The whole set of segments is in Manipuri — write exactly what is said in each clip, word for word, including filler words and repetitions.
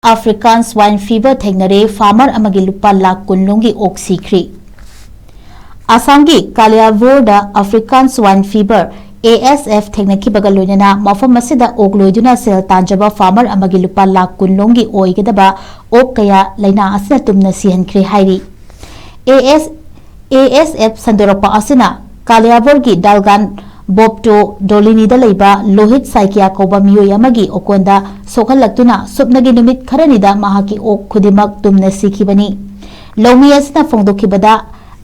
African Swine Fever ꯊꯦꯡꯅꯔꯦ, farmer ꯑꯃꯒꯤ ꯂꯨꯄꯥ ꯂꯥꯈ ꯀꯨꯟ ꯂꯣꯝꯒꯤ ꯑꯣꯛ ꯁꯤꯈ꯭ꯔꯦ꯫ ꯑꯁꯥꯝꯒꯤ ꯀꯥꯂꯤꯌꯥꯕꯣꯔꯗ African Swine Fever, A S F, ꯊꯦꯡꯅꯈꯤꯕꯒ ꯂꯣꯏꯅꯅ ꯃꯐꯝ ꯑꯁꯤꯗ ꯑꯣꯛ ꯂꯣꯏꯗꯨꯅ ꯁꯦꯜ ꯇꯥꯟꯖꯕ farmer ꯑꯃꯒꯤ ꯂꯨꯄꯥ ꯂꯥꯈ ꯀꯨꯟ ꯂꯣꯝꯒꯤ ꯑꯣꯏꯒꯗꯕ ꯑꯣꯛ ꯀꯌꯥ ꯂꯥꯏꯅꯥ ꯑꯁꯤꯅ ꯇꯨꯝꯅ ꯁꯤꯍꯟꯈ꯭ꯔꯦ ꯍꯥꯏꯔꯤ꯫ A S, A S F ꯁꯟꯗꯣꯔꯛꯄ ꯑꯁꯤꯅ ꯀꯥꯂꯤꯌꯥꯕꯣꯔꯒꯤ ꯗꯥꯜꯒꯥꯟ ꯕꯣꯞꯇꯣ ꯗꯣꯂꯤꯅꯤꯗ ꯂꯩꯕ ꯂꯣꯍꯤꯠ ꯁꯥꯏꯀꯤꯌꯥ ꯀꯧꯕ ꯃꯤꯑꯣꯏ ꯑꯃꯒꯤ ꯑꯣꯀꯣꯟꯗ ꯁꯣꯛꯍꯜꯂꯛꯇꯨꯅ ꯁꯨꯞꯅꯒꯤ ꯅꯨꯃꯤꯠ ꯈꯔꯅꯤꯗ ꯃꯍꯥꯛꯀꯤ ꯑꯣꯛ ꯈꯨꯗꯤꯡꯃꯛ ꯇꯨꯝꯅ ꯁꯤꯈꯤꯕꯅꯤ꯫ ꯂꯧꯃꯤ ꯑꯁꯤꯅ ꯐꯣꯡꯗꯣꯛꯈꯤꯕꯗ,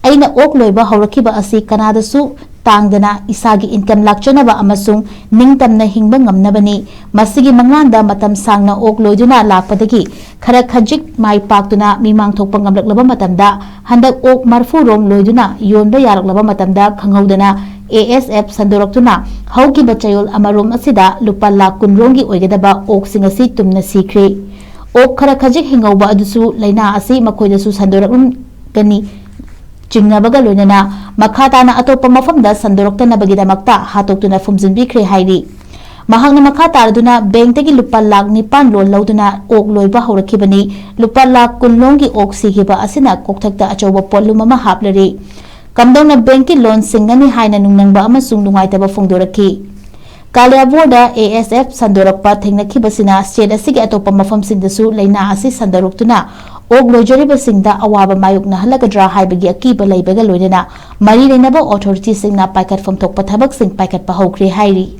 "ꯑꯩꯅ ꯑꯣꯛ ꯂꯣꯏꯕ ꯍꯧꯔꯛꯈꯤꯕ ꯑꯁꯤ ꯀꯅꯥꯗꯁꯨ ꯇꯥꯡꯗꯅ ꯏꯁꯥꯒꯤ income ꯂꯥꯛꯆꯅꯕ ꯑꯃꯁꯨꯡ ꯅꯤꯡꯇꯝꯅ ꯍꯤꯡꯕ ꯉꯝꯅꯕꯅꯤ꯫ ꯃꯁꯤꯒꯤ ꯃꯪꯂꯥꯟꯗ ꯃꯇꯝ ꯁꯥꯡꯅ ꯑꯣꯛ ꯂꯣꯏꯗꯨꯅ ꯂꯥꯛꯄꯗꯒꯤ ꯈꯔ ꯈꯖꯤꯛ ꯃꯥꯏ ꯄꯥꯛꯇꯨꯅ ꯃꯤꯃꯥꯡ ꯊꯣꯛꯄ ꯉꯝꯂꯛꯂꯕ ꯃꯇꯝꯗ, ꯍꯟꯗꯛ ꯑꯣꯛ ꯃꯔꯐꯨ ꯔꯣꯝ ꯂꯣꯏꯗꯨꯅ ꯌꯣꯟꯕ ꯌꯥꯔꯛꯂꯕ ꯃꯇꯝꯗ, ꯈꯪꯍꯧꯗꯅ A S F ꯁꯟꯗꯣꯔꯛꯇꯨꯅ ꯍꯧꯈꯤꯕ ꯆꯌꯣꯜ ꯑꯃꯔꯣꯝ ꯑꯁꯤꯗ ꯂꯨꯄꯥ ꯂꯥꯈ ꯀꯨꯟ ꯔꯣꯝꯒꯤ ꯑꯣꯏꯒꯗꯕ ꯑꯣꯛꯁꯤꯡ ꯑꯁꯤ ꯇꯨꯝꯅ ꯁꯤꯈ꯭ꯔꯦ꯫ ꯑꯣꯛ ꯈꯔ ꯈꯖꯤꯛ ꯍꯤꯡꯍꯧꯕ ꯑꯗꯨꯁꯨ ꯂꯥꯏꯅꯥ ꯑꯁꯤ ꯃꯈꯣꯏꯗꯁꯨ ꯁꯟꯗꯣꯔꯛꯂꯝꯒꯅꯤ ꯆꯤꯡꯅꯕꯒ ꯂꯣꯏꯅꯅ ꯃꯈꯥ ꯇꯥꯅ ꯑꯇꯣꯞꯄ ꯃꯐꯝꯗ ꯁꯟꯗꯣꯔꯛꯇꯅꯕꯒꯤꯗꯃꯛꯇ ꯍꯥꯠꯇꯣꯛꯇꯨꯅ ꯐꯨꯝꯖꯤꯟꯕꯤꯈ꯭ꯔꯦ" ꯍꯥꯏꯔꯤ꯫ ꯃꯍꯥꯛꯅ ꯃꯈꯥ ꯇꯥꯔꯗꯨꯅ ꯕꯦꯡꯛꯇꯒꯤ ꯂꯨꯄꯥ ꯂꯥꯈ ꯅꯤꯄꯥꯟ loan ꯂꯧꯗꯨꯅ ꯑꯣꯛ ꯂꯣꯏꯕ ꯍꯧꯔꯛꯈꯤꯕꯅꯤ꯫ ꯂꯨꯄꯥ ꯂꯥꯈ ꯀꯨꯟ ꯂꯣꯝꯒꯤ ꯑꯣꯛ ꯁꯤꯈꯤꯕ ꯑꯁꯤꯅ ꯀꯣꯛꯊꯛꯇ ꯑꯆꯧꯕ ꯄꯣꯠꯂꯨꯝ ꯑꯃ ꯍꯥꯞꯂꯔꯤ꯫ ꯀꯝꯗꯧꯅ ꯕꯦꯡꯛꯀꯤ loan ꯁꯤꯡꯒꯅꯤ ꯍꯥꯏꯅ ꯅꯨꯡꯅꯪꯕ ꯑꯃꯁꯨꯡ ꯅꯨꯡꯉꯥꯏꯇꯕ ꯐꯣꯡꯗꯣꯔꯛꯈꯤ꯫ ꯀꯥꯂꯤꯌꯥꯕꯣꯔꯗ A S F ꯁꯟꯗꯣꯔꯛꯄ ꯊꯦꯡꯅꯈꯤꯕꯁꯤꯅ state ꯑꯁꯤꯒꯤ ꯑꯇꯣꯞꯄ ꯃꯐꯝꯁꯤꯡꯗꯁꯨ ꯂꯥꯏꯅꯥ ꯑꯁꯤ ꯁꯟꯗꯣꯔꯛꯇꯨꯅ ꯑꯣꯛ ꯂꯣꯏꯖꯔꯤꯕꯁꯤꯡꯗ ꯑꯋꯥꯕ ꯃꯥꯌꯣꯛꯅꯍꯜꯂꯒꯗ꯭ꯔꯥ ꯍꯥꯏꯕꯒꯤ ꯑꯀꯤꯕ ꯂꯩꯕꯒ ꯂꯣꯏꯅꯅ ꯃꯔꯤ ꯂꯩꯅꯕ authority ꯁꯤꯡꯅ ꯄꯥꯏꯈꯠꯐꯝ ꯊꯣꯛꯄ ꯊꯕꯛꯁꯤꯡ ꯄꯥꯏꯈꯠꯄ ꯍꯧꯈ꯭ꯔꯦ ꯍꯥꯏꯔꯤ꯫